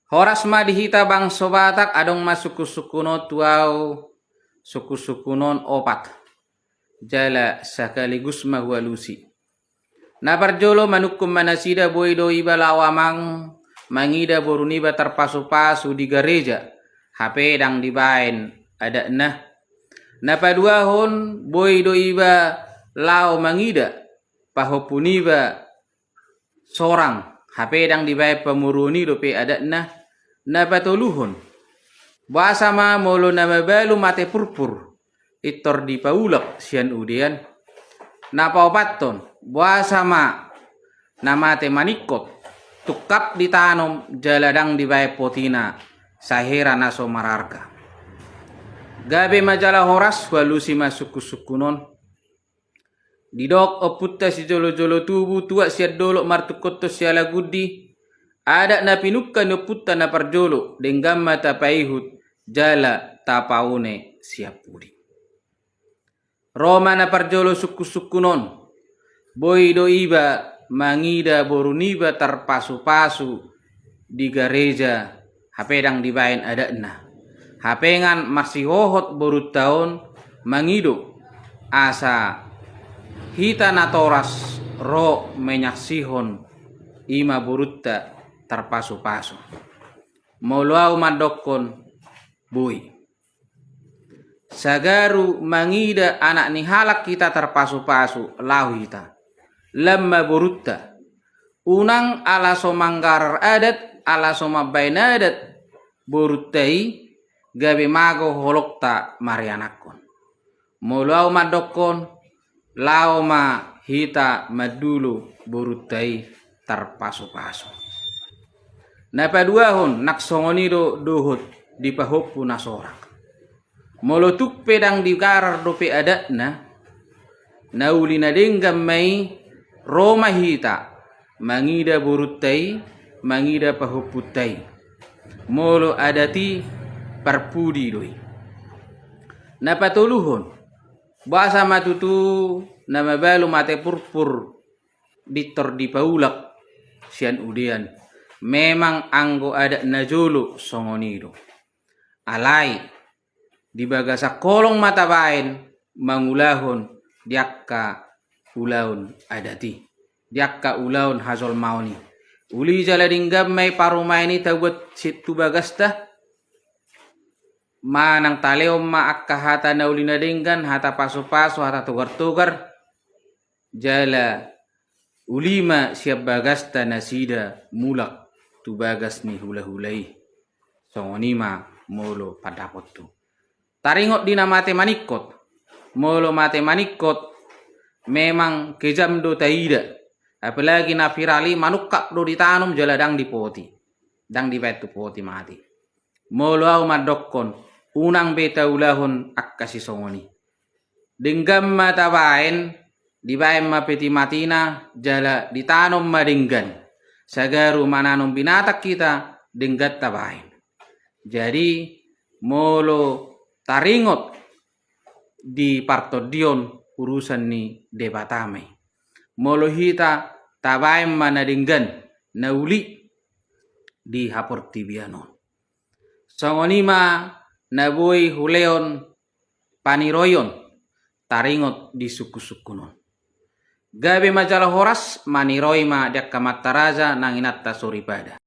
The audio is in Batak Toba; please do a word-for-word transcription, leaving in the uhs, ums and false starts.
Horas ma di hita bangso Batak, adong ma sungkunsungkun on tu au, sungkunsungkun on opat. Jala sakaligus ma hualusi. Na parjolo manungkun ma nasida boi do iba laho amang mangida boru niba tarpasupasu di gareja, hape ndang dibaen adatna. Na paduahon boi do iba laho mangida pahompu niba sorang, hape ndang dibaen pamoruon i dope adatna. Na patoluhon, boasa ma molo na mabalu mate purpur, pintor dipaulak sian udean. Na paopathon, boasa ma na mate maningkot, tungkap ditanom jala ndang dibaen potina, sahera na so mararga. Gabe ma jala horas, hualusi ma sungkunsungkun on. Didok ompunta sijolojolo tubu, tuat sian dolok martungkothon sialagundi, adat na pinungka ni ompunta na parjolo, denggan ma tapaihut jala tapaune sian pudi. Ro ma na parjolo sungkunsungkun on, boi do iba mangida boru niba tarpasupasu di gareja, hape ndang dibaen adatna. Hape nunga marsihohot borunta on mangido, asa hita natoras ro manyaksihon i ma borunta tarpasupasu. Molo au mandokkon, boi. Sagaru mangida anak ni halak hita tarpasupasu, laho hita. Lam ma borunta. Unang ala so manggarar adat, ala so mambaen adat borunta i, gabe mago holongta marianakhon. Molo au mandokkon, laho ma hita mandulo borunta i tarpasupasu. Na paduahon, nang songon i do dohot di pahompu na sorang. Molo tung pe ndang digarar dope adatna, na uli na denggan ma i, ro ma hita mangida borunta i, mangida pahompunta i. Molo adat i parpudi do i. Na patoluhon, boasa ma tutu na mabalu mate purpur pintor dipaulak sian udean. Memang anggo adat na jolo songon i do. Alai di bagasan holong ma tabaen mangulahon di angka ulaon adat i, di angka ulaon hajolmaon i. Uli jala denggan ma i parumaen i tabuat tu bagasta, manang talehon ma angka hata na uli na denggan, hata pasupasu, hata togartogar, jala uli ma sian bagasta nasida mulak tu bagas ni hulahula i. Songon i ma molo pandapothu. Taringot di na mate maningkot. Molo mate maningkot, memang kejam do taida. Apalagi na viral i, manungkap do ditanom jala ndang dipoti. Ndang dibaen tu poti, mate. Molo au mandokkon, unang be taulahon angka sisongon i. Denggan ma tabaen, dibaen ma peti matina, jala ditanom ma denggan. Sagaru mananom binatang hita, denggan tabaen. Jadi, molo taringot di partondion, urusan ni Debata ma i. Molo hita tabaen ma na denggan, na uli di haportibian on. Songon i ma na boi hulehon paniroion taringot di sungkunsungkun on. Gabe ma jala horas, maniroi ma di angka amanta raja nang inanta soripada.